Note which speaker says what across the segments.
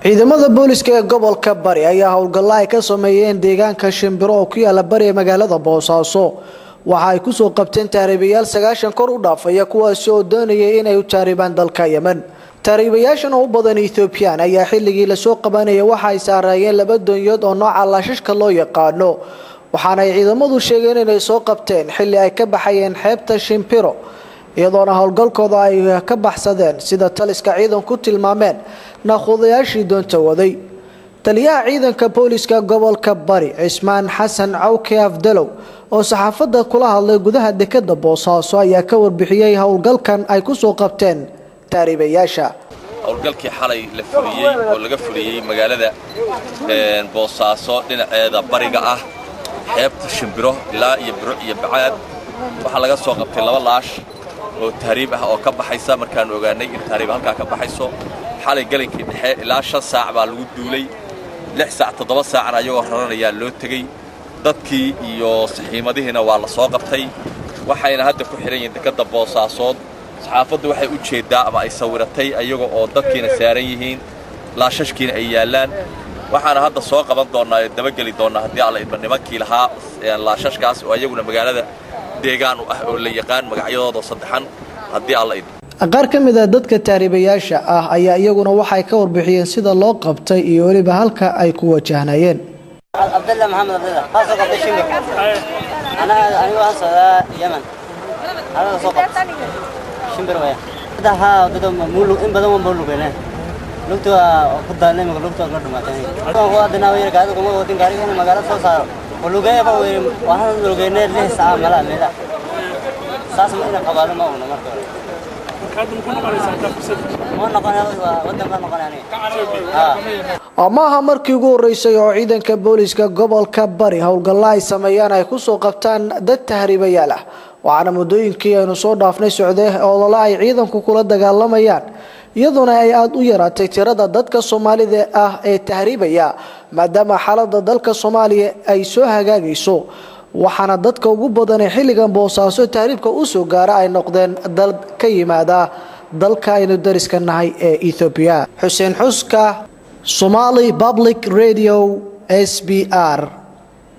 Speaker 1: Ciidamada booliska ee gobolka Bari ayaa howlgallo ay ka sameeyeen deegaanka Shimbiro oo ku yaala bariga magaalada Boosaaso waxa ay kusoo qabteen tahriibayaal 90 kor u dhaafaya, kuwaasi oo doonayay inay u tahriibaan dalka Yemen. Tahriibayaashan oo u badan Ethoobiyan ayaa xilligii lasoo qabanayay waxa ay saaraayeen laba doonyood oo nooca laashashka loo yaqaano, waxaana ay ciidamadu sheegeen inay soo qabteen xilli ay ka baxayeen xeebta Shimbiro, iyadoona howlgalkooda ay ka baxsadeen, sida taliska ciidanku tilmaameen, naakhuudayaashii doonta waday. Taliyaha ciidanka booliska gobolka Bari, Cismaan Xasan Cawke Afdalow, oo saxaafadda kula hadlay gudaha dekada Boosaaso, ayaa ka warbixiyey howlgalkan ay kusoo qabteen tahriibayaasha.
Speaker 2: Howlgalkii xalay la fuliyey oo laga fuliyey magaalada Boosaaso dhinaceeda bariga ah, xeebta Shimbiro ilaa iyo Biro iyo Bacaad, waxaa laga soo qabtay laba laash oo tahriib ah oo ka baxaysa. Markaannu ogaanay in tahriib halkaa ka baxayso, xalay galinkii dhexe ilaa 5 saac baa lagu duulay. 6 saac, 7 saacna ayagoo raranayaa loo tegey. Dadkii iyo saxiimadihiina waa la soo qabtay, waxayna hadda ku xidhan yihiin dekadda Boosaasood. Saxaafaddu waxay u jeeddaa ama ay sawiratay ayaga oo dadkiina saaran yihiin, laashashkiina ay yaallaan. Waxaana hadda soo qaban doonnaa oo dabageli doonnaa, haddii Alla idma, nimankii lahaa laashashkaas oo ayaguna magaalada deegaan u ah oo la yaqaan magacyadooda saddexan, haddii Alla idmo.
Speaker 1: Qaar ka mid ah dadka tahriibayaasha ah ayaa iyaguna waxay ka warbixiyeen sida loo qabtay iyo weliba halka ay ku wajahnayeen.
Speaker 3: Cabdalla Maxamed Cabdalla, waxaan soo qabtay Shimbir. Aniga waxaan socdaa Yemen. Anaga soo qabtay Shimbir waya. Hadda haa, wadada mulu in badan waan lugeynay. Lugta waa ku daalnay, marka lugta waa dhumaatay. Waan ku adinaa yar gaadiga kuma wadin gaariga inuu magaalada soo saaro. Oo lugeeya ba weyn, waxaan lugeynay 6 saac malaa meela. Saas ma ina qabaalo ma una marka hore. Ma noqonaya, wadan baan noqonaya aniga.
Speaker 1: Maaha markii ugu horeysay oo ciidanka booliska gobolka Bari howlgallo ay sameeyaan ay kusoo qabtaan dad tahriibayaal ah, waxaana muddooyinkii aynu soo dhaafnay socday olole ay ciidanku kula dagaalamayaan, iyadoona ay aada u yaraatay tirada dadka Soomaalida ah ee tahriibaya, maadaama xaalada dalka Soomaaliya ay soo hagaagayso. Waxaana dadka ugu badan ee xilligan Boosaaso tahriibka usoo gaara ay noqdeen dal ka yimaada dalka aynu dariska nahay ee Ethoobiya. Xuseen Xuska, Somali Public Radio, SPR,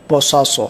Speaker 1: Boosaaso.